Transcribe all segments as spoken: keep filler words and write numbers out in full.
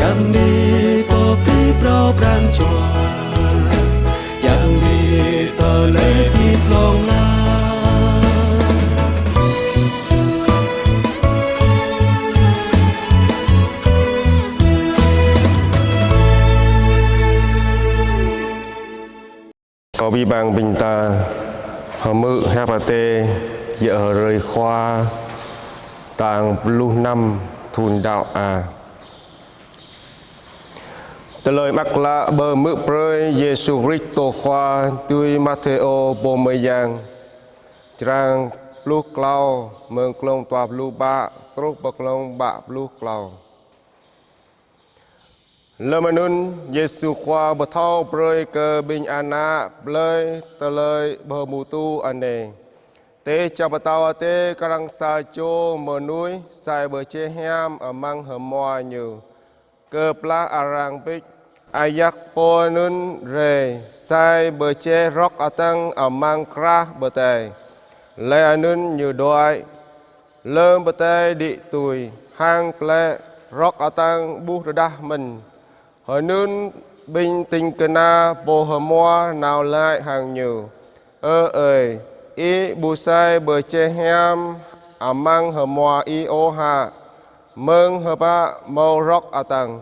Yang ni pô pơpŭ pran jua, yang ni tơlơi pơpŭ hlŏng lar. Kâo ƀing ƀing ta hơmư̆ Hiăp Adai yơh hrơi Khua tal pluh năm thun đăo A. Tơlơi Mơak Klă pơhmư̆ brơi Yêsu Kristô Khua tui Matthêô pô mơyang, črăn pluh klâo, mơ̆ng klông dua pluh pă truh pơ klông pă pluh klâo. Lơm anŭn, Yêsu Khua pơthâo brơi kơ ƀing ană plơi tơlơi pơhmutu anai: Dêh Čar Pơtao Adai kar hăng sa čô mơnuih sai pơjeh hiam amăng hmua ñu. Kơplah arăng pĭt, ayăt pô anŭn rai, sai pơjeh rơ̆k atăng amăng krah pơdai. Laih anŭn ñu đuaĭ. Lơm pơdai đĭ tui, hăng plĕ, rơ̆k atăng ƀuh tơdah mơ̆n. Hơnŭn ƀing ding kơna pô hmua nao laĭ hăng ñu: Ơ ơi, ih ƀu sai pơjeh hiam amăng hmua ih ôh hă? Mơ̆ng hơpă hmâo rơ̆k atăng?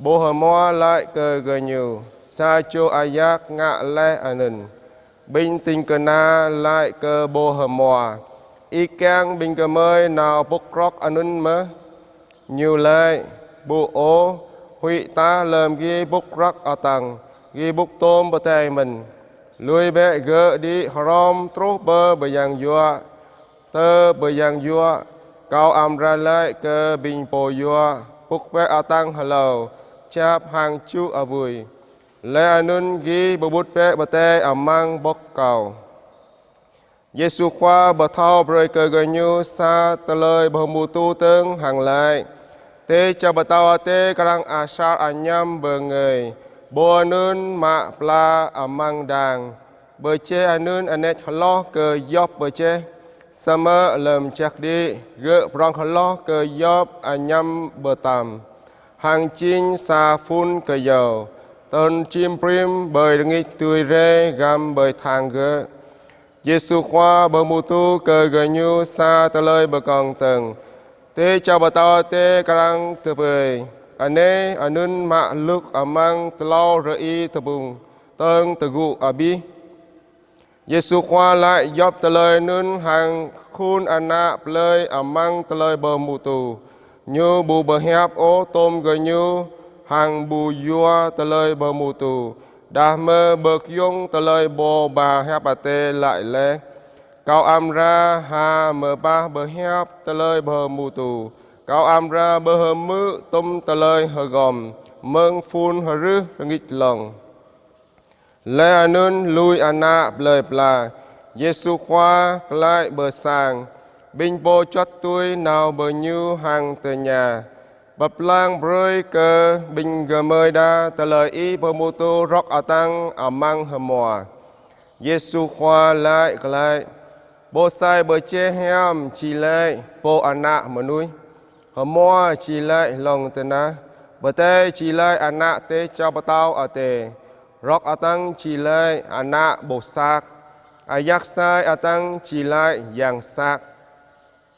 Pô hmua laĭ kơ gơñu: Sa čô ayăt ngă laih anŭn. Ƀing ding kơna laĭ kơ pô hmua: Ih kiăng ƀing gơmơi nao pŭk rơ̆k anŭn mơ̆? Ñu laĭ: Ƀu ôh, huĭ tah lơm gih pŭk rơ̆k atăng, gih pŭk tôm pơdai mơ̆n. Lui bĕ gơ̆ đĭ hrŏm truh pơ bơyan juă. Tơ bơyan juă, kâo amra laĭ kơ ƀing pô juă: Pŭk bĕ atăng hlâo, čap hăng čŭ apui. Laih anŭn gih pơƀut bĕ pơdai amăng pŏk kâo. Yêsu Khua pơthâo brơi kơ gơñu sa tơlơi pơhmutu dơ̆ng hăng laĭ: Dêh Čar Pơtao Adai kar hăng asar añăm bơngơi pô anŭn mă pla amăng đang. Pơjeh anŭn anet hloh kơ djŏp pơjeh, samơ̆ lơm jak đĭ, gơ̆ prŏng hloh kơ djŏp añăm pơtăm, hăng jing sa phŭn kơyâo, tơl čim brĭm ƀơi rơngit dưi rai găm ƀơi thang gơ̆. Yêsu Khua pơhmutu kơ gơñu sa tơlơi pơkŏn dơ̆ng: Dêh Čar Pơtao Adai kar hăng tơpơi anai anŭn mă lŭk amăng klâo rơi tơpŭng, tơ̆ng tơgŭ abih. Yêsu Khua laĭ djŏp tơlơi anŭn hăng khul ană plơi amăng tơlơi pơhmutu. Ñu ƀu pơhiăp ôh tôm gơñu hăng ƀu yua tơlơi pơhmutu, đah mơ̆ pơgiŏng tơlơi pô ba Hiăp Adai laĭ laih: Kâo amra ha mơbah pơhiăp tơlơi pơhmutu, kâo amra pơhmư̆ tôm tơlơi hơgŏm mơ̆ng phŭn hrih rơngit lŏng. Laih anŭn lui ană plơi pla, Yêsu Khua glaĭ pơ sang. Ƀing pô juăt tui nao pơ Ñu hăng tơña: Pơblang brơi kơ ƀing gơmơi đa tơlơi Ih pơhmutu rơ̆k atăng amăng hmua. Yêsu Khua laĭ glaĭ: Pô sai pơjeh hiam či laĭ pô Ană Mơnuih. Hmua či laĭ lŏn tơnah. Pơdai či laĭ ană Dêh Čar Pơtao Adai. Rơ̆k atăng či laĭ ană pô sat. Ayăt sai atăng či laĭ yang sat.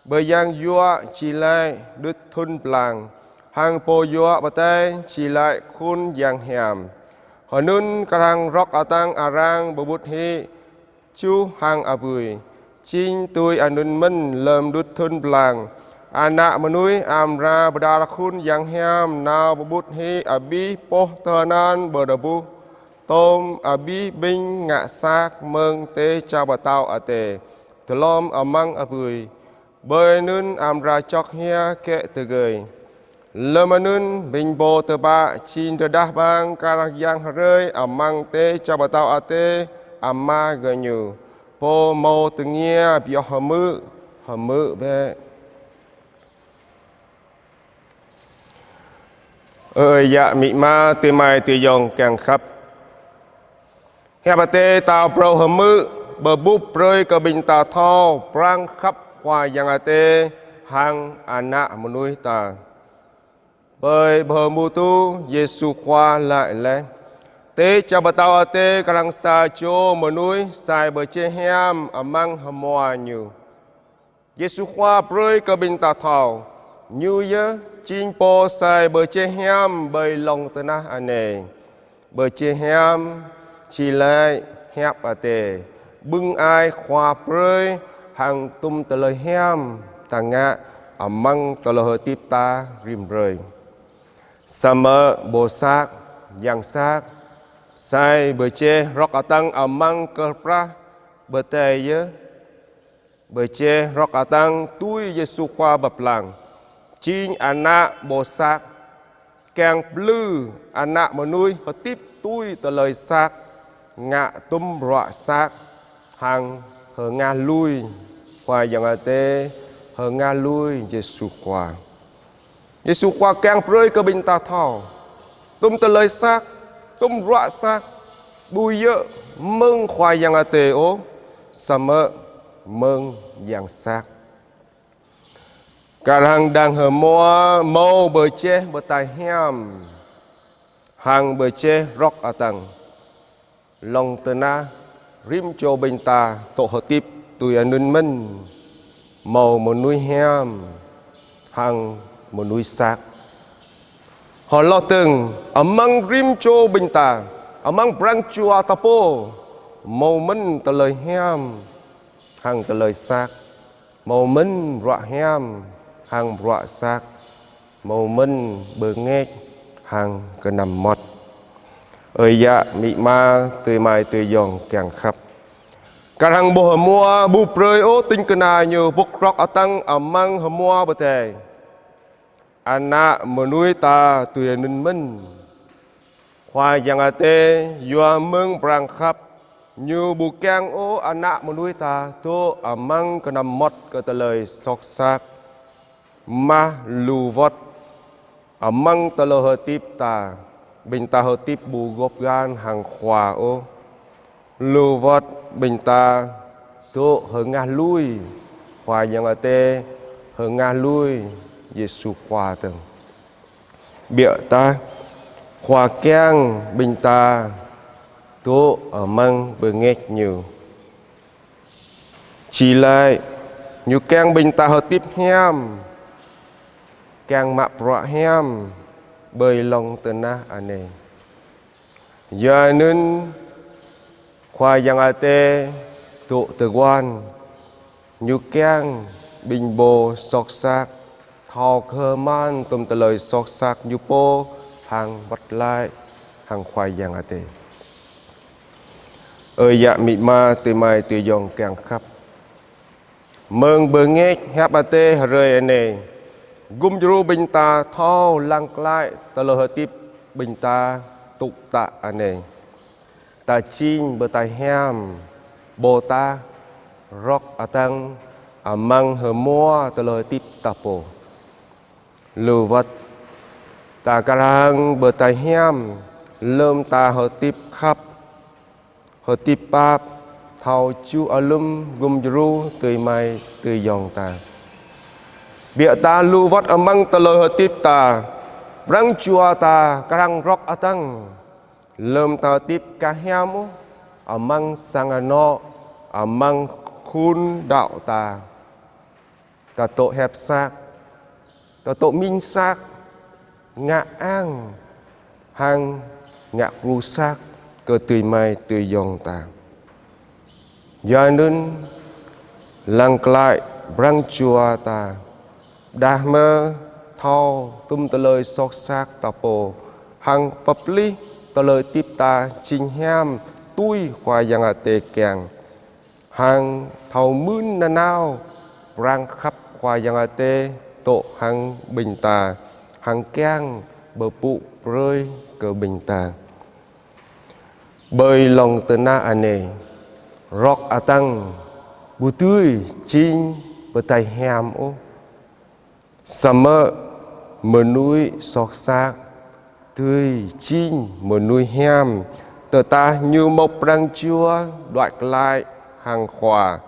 Bơyan juă či laĭ đŭt thŭn blang. Hăng pô juă pơdai či laĭ khul yang hiam. Hơnŭn kar hăng rơ̆k atăng arăng pơƀut hĭ čuh hăng apui. Jing tui anŭn mơ̆n lơm đŭt thŭn blang, Ană Mơnuih amra pơđar khul yang hiam nao pơƀut hĭ abih boh tơnăn pơrơbuh, tôm abih ƀing ngă sat mơ̆ng Dêh Čar Pơtao Adai, dlŏm amăng apui. Ƀơi anŭn amra čŏk hia kĕ tơgơi. Lơm anŭn ƀing pô tơpă jing tơdah ƀang kar hăng yang hrơi amăng Dêh Čar Pơtao Adai Ama gơñu. Pô hmâo tơngia pioh hmư̆, hmư̆ bĕ. Ơ yă amĭ ama, adơi amai adơi ayŏng kiăng khăp. Hiăp Adai ta phrâo hmư̆, pơƀuh brơi kơ ƀing ta thâo pran khăp Khua Yang Adai hăng Ană Mơnuih ta. Ƀơi pơhmutu, Yêsu Khua laĭ laih: Dêh čar pơtao adai kar hăng sa čô mơnuih sai pơjeh hiam amăng hmua ñu. Yêsu Khua brơi kơ ƀing ta thâo, Ñu yơh jing pô sai pơjeh hiam ƀơi lŏn tơnah anai. Pơjeh hiam či laĭ hiăp adai, bưng ai Khua brơi hăng tum tơlơi hiam ta ngă amăng tơlơi hơdip ta rĭm hrơi. Samơ̆ pô sat, yang sat, sai pơjeh rŏk atăng amăng kơprah pơdai yơh. Pơjeh rŏk atăng tui Yêsu Khua pơblang, jing ană pô sat, kiăng plư ană mơnuih hơdip tui tơlơi sat, ngă tum bruă sat, hăng hơngah lui Khua Yang Adai, hơngah lui Yêsu Khua. Yêsu Khua kiăng brơi kơ ƀing ta thâo, tum tơlơi sat, tum bruă sat, ƀu djơ̆ mơ̆ng Khua Yang Adai ôh, samơ̆ mơ̆ng yang sat. Kar hăng đang hmua hmâo pơjeh pơdai hiam, hăng pơjeh rŏk atăng. Lŏn tơnah rĭm čô ƀing ta dŏ hơdip tui anŭn mơ̆n, hmâo mơnuih hiam hăng mơnuih sat. Hloh dơ̆ng, amăng rĭm čô ƀing ta, amăng pran jua ta pô, hmâo mơ̆n tơlơi hiam hăng tơlơi sat, hmâo mơ̆n bruă hiam hăng bruă sat, hmâo mơ̆n bơngač hăng kơnăm mơmŏt. Ơi yă amĭ ama, adơi amai adơi ayŏng kiăng khăp. Kar hăng pô hmua ƀu brơi ôh ding kơna ñu pŭk rŏk atăng amăng hmua pơdai. Ană mơnuih ta tui anŭn mơ̆n. Khua Yang Adai yua mơ̆ng pran khăp, Ñu ƀu kiăng ôh ană mơnuih ta dŏ amăng kơnăm mơmŏt kơ tơlơi soh sat. Mă lu wơ̆t amăng tơlơi hơdip ta, ƀing ta hơdip ƀu gŏp gan hăng Khua ôh. Lu wơ̆t ƀing ta dŏ hơngah lui Khua Yang Adai, hơngah lui Yêsu Khua dơ̆ng. Biă dah Khua kiăng ƀing ta dŏ amăng bơngač Ñu. Či laĭ, Ñu kiăng ƀing ta hơdip hiam, kiăng mă bruă hiam ƀơi lŏn tơnah anai. Yua anŭn Khua Yang Adai dŏ tơguan, Ñu kiăng ƀing pô soh sat thâo kơhma̱l tum tơlơi soh sat ñu pô hăng wơ̆t glaĭ hăng Khua Yang Adai. Ơi yă amĭ ama, adơi amai adơi ayŏng kiăng khăp. Mơ̆ng bơngač hiăp Adai hrơi anai, gum djru ƀing ta thâo lăng glaĭ tơlơi hơdip ƀing ta tŭk tă anai. Ta jing pơdai hiam, ƀôdah rŏk atăng amăng hmua tơlơi hơdip ta pô. Lu wơ̆t, ta kar hăng pơdai hiam, lơ̆m ta hơdip khăp, hơdip pap, thâo čuh alum gum djru adơi amai adơi ayŏng ta. Biă dah lu wơ̆t amăng tơlơi hơdip ta, pran jua ta kar hăng rŏk atăng. Lơ̆m ta hơdip kah hiam ôh, amăng sang anŏ, amăng khul đaŏ ta. Ta dŏ hiăp sat, ta dŏ mĭn sat, ngă ang, hăng ngă kru sat kơ adơi amai adơi ayŏng ta. Yua anŭn lăng glaĭ pran jua ta, pơdah mơ̆ thâo tum tơlơi soh sat ta pô, hăng pơplih tơlơi hơdip ta jing hiam tui Khua Yang Adai kiăng. Hăng thâo mưn nanao pran khăp Khua Yang Adai dŏ hăng ƀing ta, hăng kiăng pơpŭ brơi kơ ƀing ta. Ƀơi lŏn tơnah anai, rŏk atăng ƀu dưi jing pơdai hiam ôh. Samơ̆ mơnuih soh sat dưi jing mơnuih hiam, tơdah ñu hmâo pran jua đuaĭ glaĭ hăng Khua,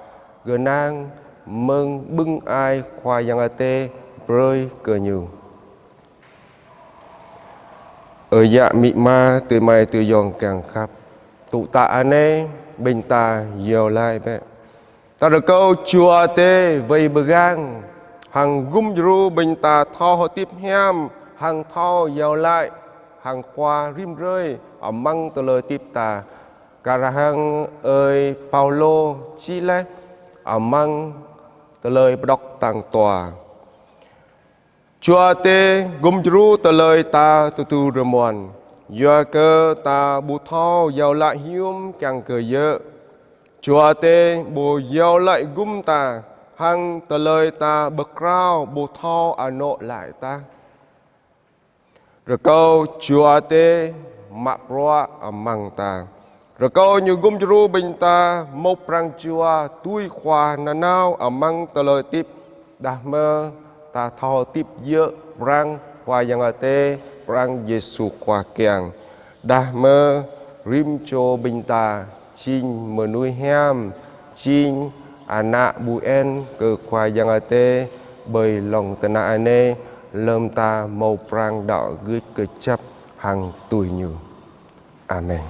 gơnang mơ̆ng bưng ai Khua Yang Adai brơi kơ ñu. Ơ yă mĭ ma, adơi amai adơi ayŏng kiăng khăp. Tŭ tă anai, ƀing ta iâu laĭ bĕ. Ta rơkâo Jua Adai wai pơgang, hăng gum djru ƀing ta thâo hơdip hiam, hăng thâo iâu laĭ, hăng khua rĭm hrơi amăng tơlơi hơdip ta. Kar hăng ơi Paulô čih laih amăng tơlơi pơđŏk tal dua: Jua Adai gum djru tơlơi ta tơdu rơmuăn, yua kơ ta ƀu thâo iâu laĭ hiư̆m kiăng kơ djơ̆. Jua Adai ƀu iâu laĭ gum ta, hăng tơlơi ta pơkrao ƀu thâo anŏ laĭ tah. Rơkâo Jua Adai mă bruă amăng ta. Rơkâo Ñu gum djru ƀing ta hmâo pran jua tui Khua nanao amăng tơlơi hơdip, đah mơ̆ ta thâo hơdip djơ̆ pran Khua Yang Adai, pran Yêsu Khua kiăng. Đah mơ̆ rĭm čô ƀing ta jing mơnuih hiam, jing ană ƀu en kơ Khua Yang Adai ƀơi lŏn tơnah anai, lơ̆m ta hmâo pran đaŏ gưt kơjăp hăng tui Ñu. Amen.